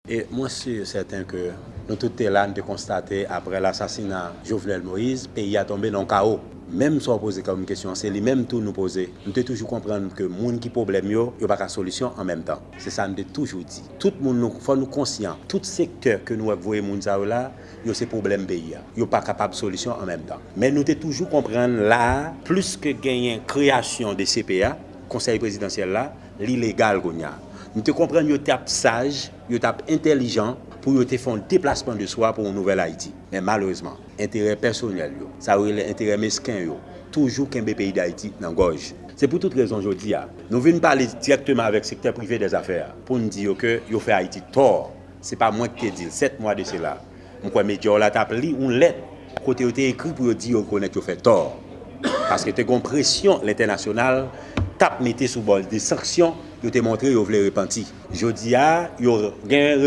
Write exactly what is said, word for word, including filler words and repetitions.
E mwen si e sèten ke nou tout te la, nou te konstate apre lasasina Jovenel Moïse, peyi a tonbe nan yon kawo. Menm sa w poze kòm kesyon, se li menm tou nou poze. Nou te toujou konprann ke moun ki pwoblèm yo, yo pa ka solisyon an menm tan. Se sa nou te toujou di. Tout moun nou, fò nou konsyan, tout sektè ke nou wè k voye moun sa yo la, yo se pwoblèm peyi a. Yo pa kapab solisyon an menm tan. Men nou te toujou konprann la a, plis ke genyen kreyasyon de C P A, Konsèy Prezidansyèl la, li legal kounye a. Nou te konprann yo t ap saj, yo t ap entèlijan pou yo te fè yon deplasman de swa pou yon nouvèl Ayiti. Men malerezman, enterè pèsonèl yo, sa yo rele enterè mesken yo, toujou kenbe peyi Dayiti nan gòj. Se pou tout rezon jodi a, nou vin pale dirèkteman avèk sektè prive dèzafè a pou n di yo ke yo fè Ayiti tò. Se pa mwen ki te di l, sèt mwa de sela. M kwè medya w la t ap li yon lèt kote yo te ekri pou yo di yo rekonèt yo fè tò. Paske te gen yon presyon lentènasyonal t ap mete sou bò de sanksyon, yo te montre yo vle repanti. Jodi a, yo gen